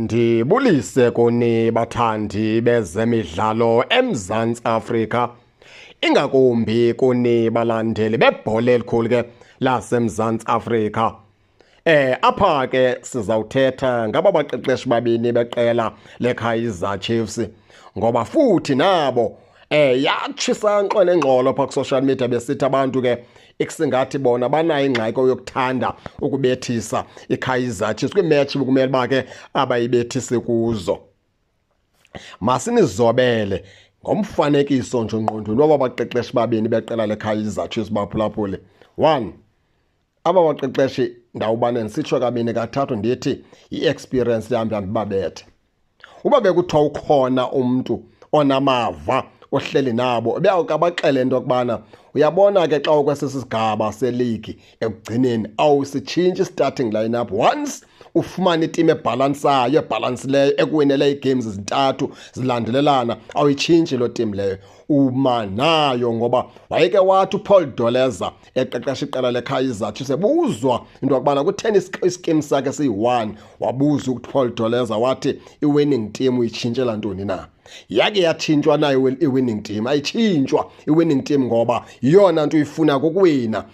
Ndibulise kuni bathandi bezemidlalo eMzantsi Afrika, ingakumbi kuni balandeli bebhola elikhulu ke laseMzantsi Afrika. Apha ke sizawuthetha ngaba baqeqeshi babini beqela leKaizer Chiefs, ngoba futhi nabo yatshisa nxo nengxolo pha ku-social media, besithi abantu ke ikusingathi bona banayo ingxaki yokuthanda ukubethisa iKaizer Chiefs kwiimetshi bekumele uba ke abayibethisi kuzo. Masinizobele ngomfanekiso nje ngqondweni waba baqeqeshi babini beqela leKaizer Chiefs, baphulaphuli. One, aba baqeqeshi ndawubane ndisitsho kabini kathathu ndithi i-experience yam yam ibabethe. Uba bekuthiwa ukhona umntu onamava ohleli nabo, ebeyawukabaxele into yokubana uyabona ke xa ukwesi sigaba seligi ekugcineni awusitshintshi i-starting lineup. Once ufumane itimu ebhalansayo, ebhalansileyo, ekuwinele ii-games zintathu zilandelelana, awuyitshintshi loo timu leyo, uma nayo. Ngoba wayeke wathi uPaul Doleza eqeqesha iqela leKaizer Chiefs, ebuzwa into yokubana kutheni iskim sakhe siyi-1, wabuza uPaul Doleza wathi i-winning team uyitshintshela ntoni na? Yake yatshintshwa nayo i-winning team? Ayitshintshwa i-winning team, ngoba yiyona nto uyifuna kukuwina.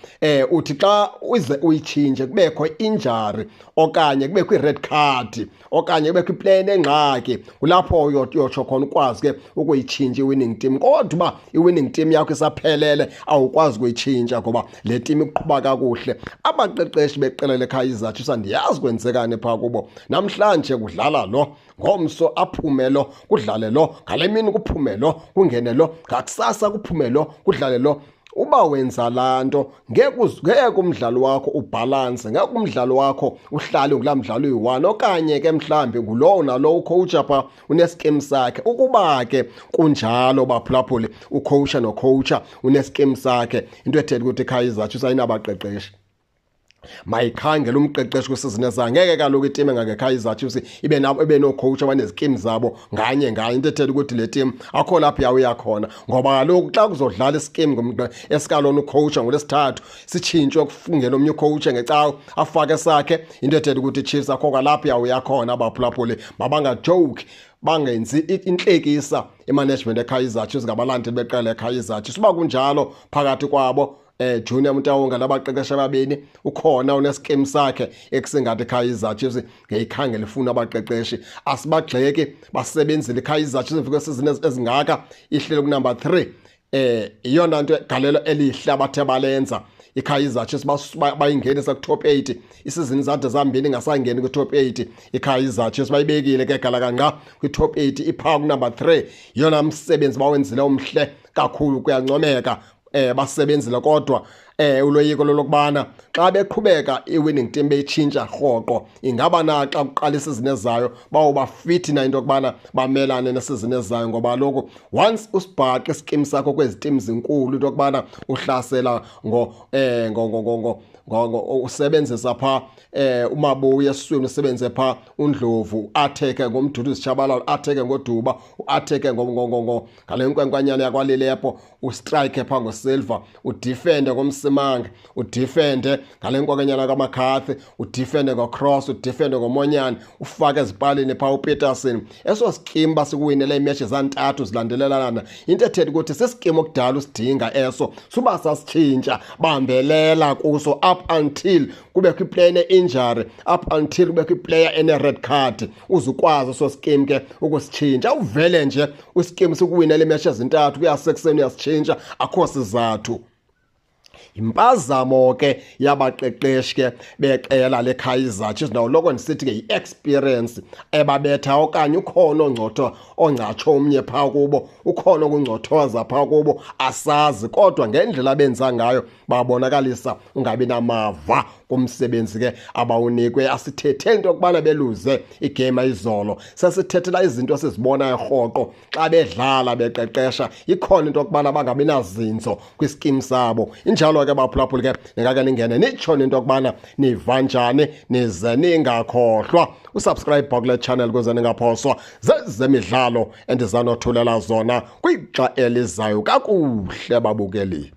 Uthi xa uze uyitshintshe kubekho injury, okanye kubekho i-red card, okanye kubekho iplayer engxaki, kulapho uyotsho khona ukwazi ke ukuyitshintsha i-winning team. Kodwa uba i-winning team yakho isaphelele, awukwazi ukuyitshintsha, ngoba le team iqhuba kakuhle. Abaqeqeshi beqela leKaizer Chiefs, andiyazi kwenzekani phaa kubo. Namhlanje kudlala lo, ngomso aphume lo, kudlale lo, ngale mini kuphume lo, kungene lo, ngakusasa kuphume lo, kudlale lo. Uba wenza laa nto, ngeke umdlalo wakho ubhalanse, ngeke umdlalo wakho uhlale ngulaa mdlalo uyi-one, okanye ke mhlawumbi ngulowo nalowo ukhowutsha phaa uneskim sakhe. Ukuba ke kunjalo, baphulaphuli, ukhowutsha nokhowutsha uneskim sakhe, into ethetha ukuthi iKaizer Chiefs ayinabaqeqeshi, mayikhangele umqeqeshi kwisizini ezayo. Ngeke kaloku itimu engangeKaizer Chiefs ibe nabo, ibe nookhowutsha abanezikimu zabo nganye nganye. Into ethetha ukuthi le timu akho lapho yawuya khona, ngoba kaloku xa kuzodlala isikimu esikalona ukhowutsha ngoLwesithathu, sitshintshwe kungene omnye ukhowutsha ngeCawa afake sakhe, into ethetha ukuthi iChiefs akho kwalapho yawuya khona. Abaphulaphuli mabangajoki, bangenzi intlekisa imanagement eKaizer Chiefs ngabalandeli beqela leKaizer Chiefs. Uba kunjalo, phakathi kwabo Junior Motaung nabaqeqeshi ababini ukhona uneskim sakhe ekusingathi Kaizer Chiefs ngeyikhangela ifuna abaqeqeshi. Asibagxeki, basebenzile. Kaizer Chiefs ifike season ezingaka ihlele ku number 3. Iyona nto galelo elihle abathe balenza iKaizer Chiefs, bayingenisa ku-top 8. Isizini zade zambini ingasangeni kwi-top 8 iKaizer Chiefs, bayibekile ke galakanqa kwi-top 8, iphaa ku-number 3. Yona msebenzi bawenzile omhle kakhulu, kuyancomeka, basebenzile. Kodwa uloyiko lolokubana xa beqhubeka i-winning team beyitshintsha rhoqo, ingaba na xa kuqala isizini ezayo bawuba fit na into yokubana bamelane nesizini ezayo? Ngoba kaloku once usibhaqe iskim sakho kwezi team zinkulu, into yokubana uhlasela ngo eh ngo ngo ngo ngo ngo usebenzisa pha uMabuya esiswini, usebenze pha uNdlovu, atheke ngoMduduzi Shabalala, atheke ngoDuba, uatheke ngo ngo ngo ngale nkwenkwanyana yakwaLilepo, ustrike pha ngoSilva, udefende ngoMsimange, udefende ngale nkwenkwanyana kaMcCarthy, udefende ngoCross, udefende ngoMonyane, ufake ezipalini pha uPeterson. Eso skim basikuwinele iimetshi zantathu zilandelelana, into ethetha ukuthi sisikimu okudala usidinga eso. Suba sasitshintsha, bambelela kuso up until kubekho iplayer ene-injury, up until kubekho iplayer ene-red card, uzukwazi eso skim ke ukusitshintsha. Uvele nje uskim sikuwinele iimetshi ezintathu, kuyasekuseni uyasitshintsha, akho sizathu. Impazamo ke yabaqeqeshi ke beqela leKaizer Chiefs, ndawuloko ndisithi ke yi-experience ebabetha, okanye ukhona ongcotho ongcatsho omnye phaa kubo, ukhona okungcothoza phaa kubo, asazi. Kodwa ngendlela abenza ngayo babonakalisa ungabi namava kumsebenzi ke abawunikwe. Asithethe into yokubana beluze igame ayizolo, sesithethela izinto esizibonayo rhoqo xa bedlala beqeqesha. Ikhona into yokubana bangabi nazinzo kwiskim sabo. Injalo ke baphulaphuli ke, ningake ningene nitsho into yokubana niva njani, nize ningakhohlwa usubscribe kule channel ukuze ningaphoswa zezemidlalo endizanothulela zona kwixa elizayo. Kakuhle babukeli.